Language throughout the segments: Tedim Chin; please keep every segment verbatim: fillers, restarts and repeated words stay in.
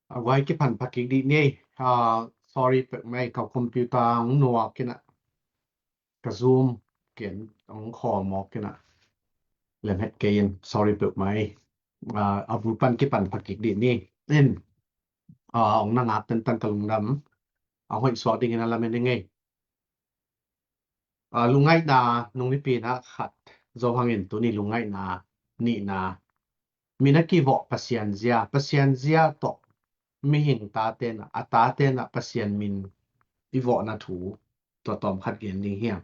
A vai kipan pha kik dih ni. Ah, sorry pek mai, ka computer ang nuak kina, ka Zoom ken ang khawm mawk kina. Lem het kei in, sorry pek mai. Ah, a vui pan kipan pha kik dih ni. In, ah, ang na ngak tentan ka lungdam. Ang hoih suak ding in a lamen ngei. Ah, lungngaihna nung nipi na khat zo hangin tuni lungngaihna nihna. Min a kivawh Pasian zia, Pasian zia tawh mihing tate na, a tate na Pasian min i vawhna thu tua tawm khat gen ding hiam.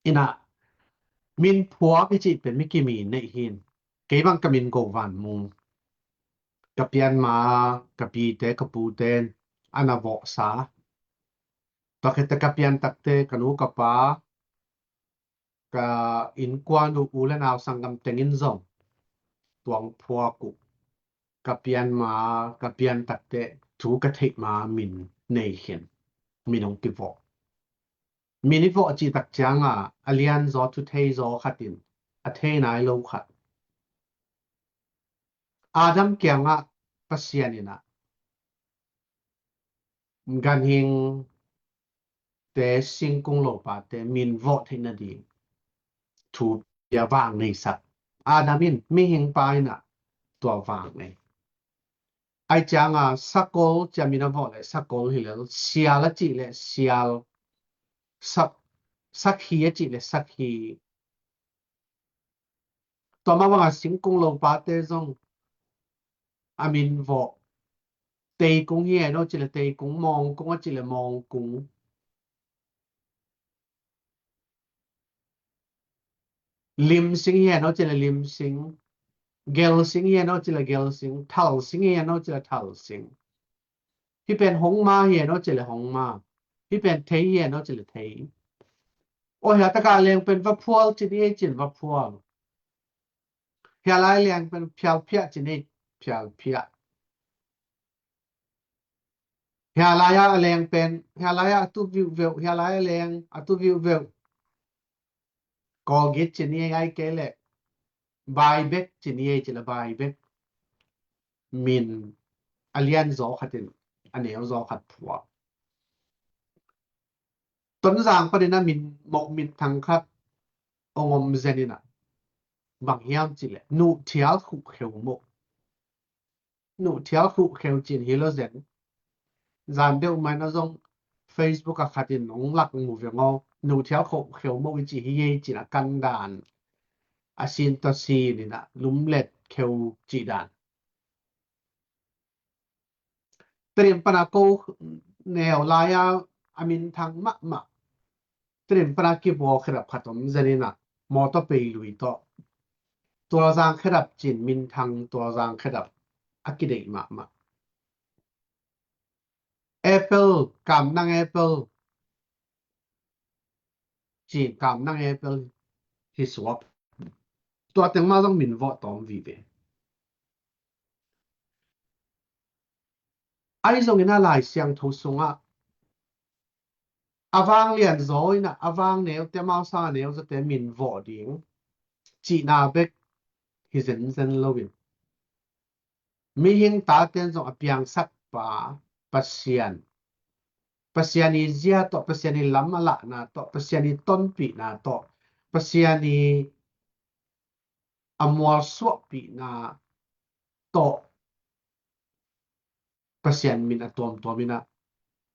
Ina, min phuak i cih pen mi kimi neih hin. Kei bang ka min Go Van Mung. Ka pianma, ka pite, ka pute in a na vawhsa. Tua khit ka pian takte, ka nu ka pa, ka innkuan uh, u le nau sanggam tengin zong tuang phuak uh, ka pianma, ka pian takte thu ka theih ma min nei khin, min hong kivawh. Min i vawh cih tak cianga a lianzaw, thu theizaw khatin a thei nai lo khat. Adam kiangah Pasian inah ganhing te, singkung lopate min vawh theih nading thu pia vang neisak. Adam in mihing pa inah tua vang nei. Ai cianga sakol cia min a vawh le sakol hi lel, sial a cih le sial, sak, sakhi a cih le sakhi. Tua mah banga singkung lopate zong a min vawh. Teikung hi hen aw cih le teikung, mawngkung a cih le mawngkung. Limsing hi hen aw cih le limsing. Gelsing hi hen aw cih le gelsing. Thalsing hi hen aw cih le thalsing. Hih pen hong ma hi hen aw cih le hong ma. Hih pen thei hi hen aw cih le thei. Aw, hia taka leng pen vaphual cin i ei cin vaphual. Hia lai leng pen phialphiah cin i ei phialphiah. Hia lai a leng pen, hia lai a tu viuhveuh, hia lai a leng a tu viuhveuh. Colgate cin i ei, ai kei le Baibek cin i ei cih le Baibek. Min a lianzaw khatin a neuzaw khat phuak. Tonzang panin a min mawh, min thang khat hong om zen inah bang hiam cih le nuhthial khuhkheu mawh. Nuhthial khuhkheu cin hi lo zen. Zan deuh mai na zong Facebook a khatin hong lak mu veng aw. Nuhthial khuhkheu mawh i cih hi ei cin a kan dan. A sin tawh sin inah lumlet kheu cih dan. Tedim pana ko neu lai-a a minthang mahmah. Tedim pana kibawl khedap khat om zen inah mawtaw pei lui tawh. Tualzang khedap cin minthang tualzang khedap a kideih mahmah. Apple, kamnang apple. Cin kamnang apple hi suak. Tua teng mah zong min vawh tawm vive. Ahi zongin a Lai Siangtho sungah a vang lianzaw inah a vang neute, amau sang a neuzawte min vawh ding cihna bek hi zenzen loin, mihing taten zong a piangsak pa Pasian, Pasian i zia tawh, Pasian i lam a lahna tawh, Pasian i tonpihna tawh, Pasian i a mualsuahpihna tawh Pasian min a tuamtuam inah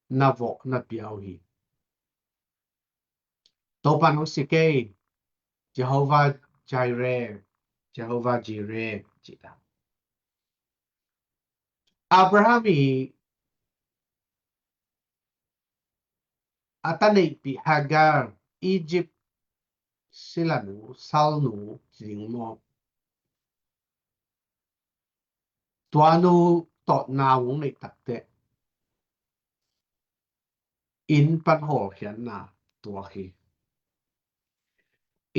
na vawh na pia uh hi. Topa nong si kei, Jehovah Jireh, Jehovah Jireh cih ta. Abraham i a ta neihpih Hagar, Egypt silanu, salnu ci ding maw? Tua nu tawh nau hong neih takteh inn pan hawlkhiatna tuak hi.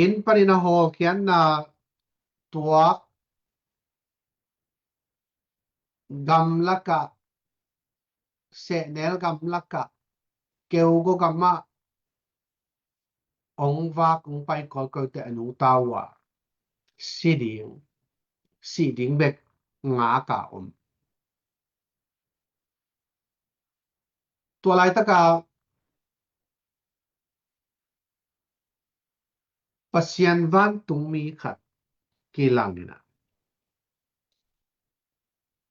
Inn panin a hawlkhiatna tuak, gamlakah, sehnel gamlakah, keugaw gamah hong vak hong pai kawikawi teh a nu tau a si ding, sih ding bek ngak a om. Tua laitaka Pasian vantungmi khat kilang in ah,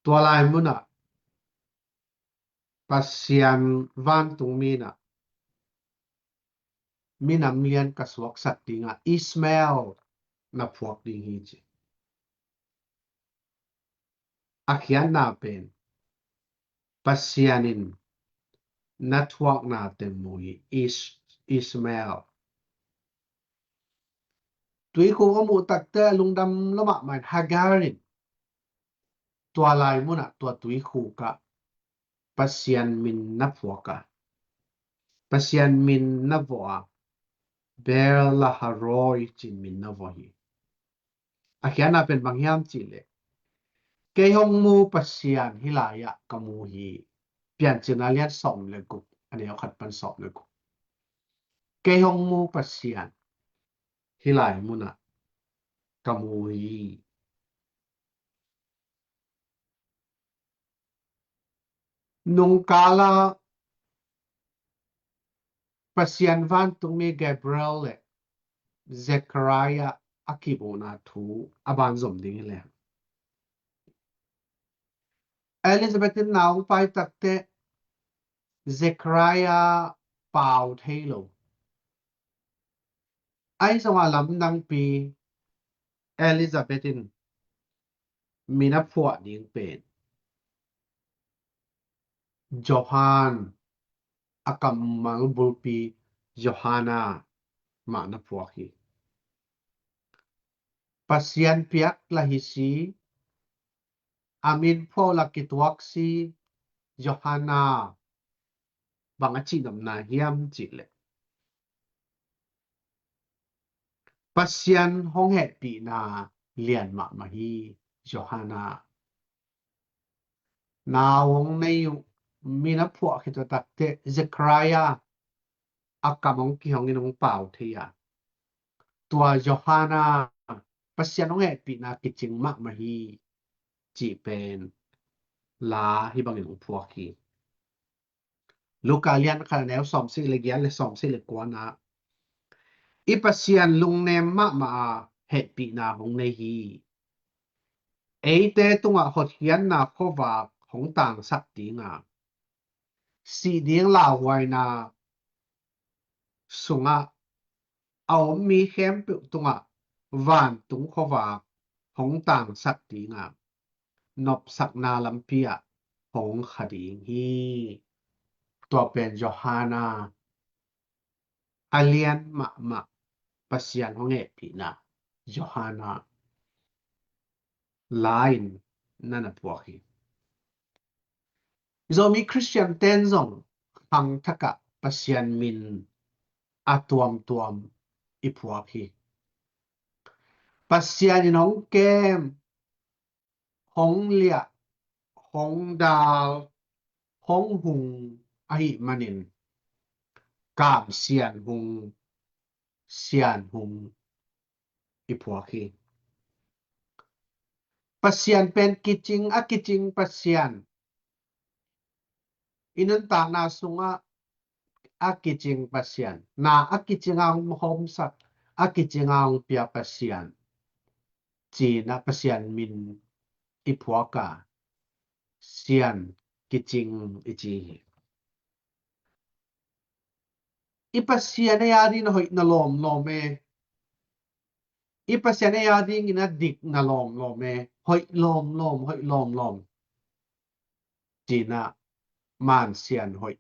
tua lai munah Pasian vantungmi in ah, minam lian ka suaksak dingah Ishmael na phuak ding hi ci. A khiatna pen Pasian in na thuakna teng mu hi. Ish-, Ishmael. Tuikhuk a muh takte lungdam lua mahmah in Hagar in tua lai munah tua tuikhuk ah Pasian min na phuak a, Pasian min na vawh a, Beer Lahai Roi ci-in min na vawh hi. A khiatna pen bang hiam cih leh, kei hong mu Pasian hih lai-ah ka mu hi. Piancilna lian sawm le guk, a neu khat pan sawm le guk. Kei hong mu Pasian hih lai munah ka mu hi. Nungkala Pasian vantungmi Gabriel le Zechariah a kimuhna thu a ban zom ding hi le. Elizabeth in nau hong pai takte Zechariah pau thei lo. Ahi zongah lamdangpi Elizabeth in min a phuah ding pen Johan, a kammal bulpi Johanna mah na phuak hi. Pasian piak la hi si, a min phuah la kituak si, Johanna. Bang a cihnopna hiam cih leh, Pasian hong hehpihna lian mahmah hi. Johanna nau hong nei uh, min a phuah khit uh takte Zechariah a kam hong kihong in hong pau thei a, tua Johanna Pasian hong hehpihna kicing mahmah hi cih pen la hih bangin hong phuak hi. Luka lian khat a neu sawmsagih le giat le sawmsagih le kuana, i Pasian lungnem mahmah a hehpihna hong nei hi. Eite tungah hotkhiatna khuavak hong tangsak dinga, sih ding lauhuaina sungah a om mi khempeuh tungah vantung khuavak hong tangsak dinga, nopsakna lampi ah hong kha ding hi. Tua pen Johanna a lian mahmah Pasian hong hehpihna Johanna la-in na na phuak hi. Zomi Khristian ten zong khangthakah Pasian min a tuamtuam i phuak hi. Pasian in hong kem, hong liah, hong dal, hong hung ahih manin Kam Sian Hung, Sian Hung i phuak hi. Pasian pen kicing, a kicing Pasian. I nuntakna sungah a kicing Pasian, na a kicing a hong hawmsak, a kicing a hong pia Pasian, ci-in ah Pasian min i phuak a, Sian kicing i ci hi. I Pasian ei a dingin a hoih na lawmlawm e. I Pasian ei a dingin a dik na lawmlawm e. Hoih lawmlawm, hoih lawmlawm, ci-in ah Man Sian Hoih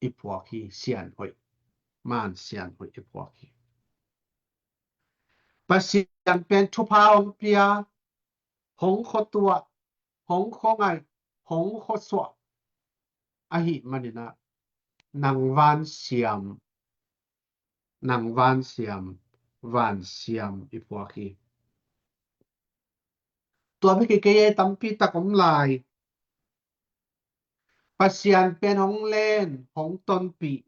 i phuak hi. Sian Hoih, Man Sian Hoih i phuak hi. Pasian pen thupha hong pia, hong khuatuah, hong khuangaih, hong khuasuah ahih manin ah nang vansiam, nang vansiam, vansiam i phuak hi. Tua bek hi kei e, tampi tak om lai. Pasian pen hong len, hong tonpih,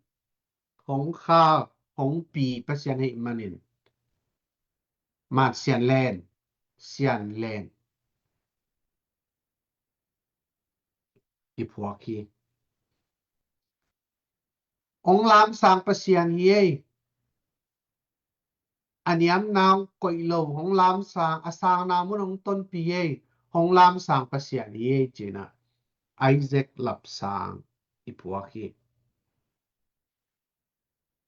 hong khak, hong pi Pasian ahih manin Man Sian Len, Sian Len i phuak hi. Hong lamsang Pasian hi ei. A niamna hong koih lo, hong lamsang, a sangna mun hong tonpih ei, hong lamsang Pasian hi ei, ci-in ah Isaac lapsang i phuak hi.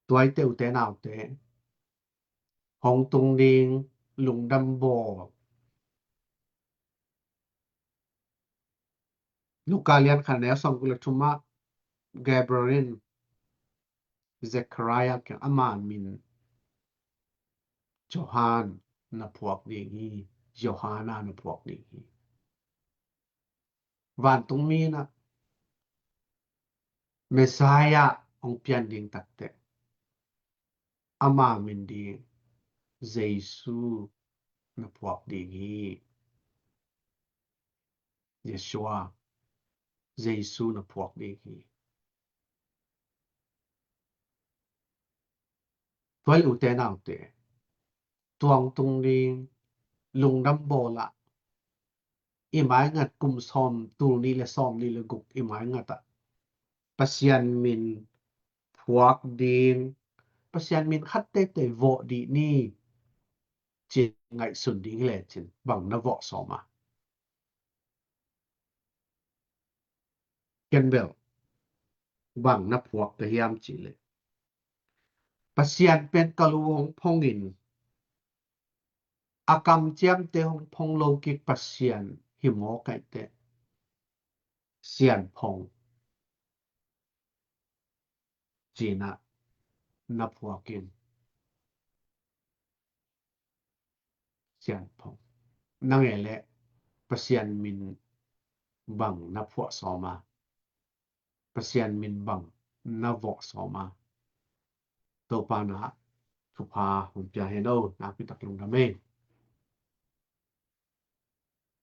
Tua ahih teh ute naute, hong tung ding lungdam bawl. Luka lian khat neu sawmguk le thum ah Gabriel in Zechariah kiang, ama min Johan na phuak ding hi, Johanna na phuak ding hi. Vantungmi in ah Messiah hong pian ding takteh ama min ding Jesu na phuak ding hi. Yeshua, Jesu na phuak ding hi. Tua ahih leh ute naute, tua hong tung ding lungdam bawl ah, i maingat kum sawm, tul nih le sawmnih le guk i maingat ah Pasian min phuak ding, Pasian min khat teitei vawh dih ni, ci-in ngaihsun ding hi lecin bang na vawh sawm a? Ken bel bang na phuak ka hiam cih leh, Pasian pen ka lu hong phong in, a kamciamte hong phong lo kik Pasian hi mawk ahih teh, Sian phong, ci-in ah na phuak in. Sian phong. Nang e leh Pasian min bang na phuah sawm a? Pasian min bang na vawh sawm a? Topa in ah thupha hong pia hen aw, nakpi tak lungdam ei.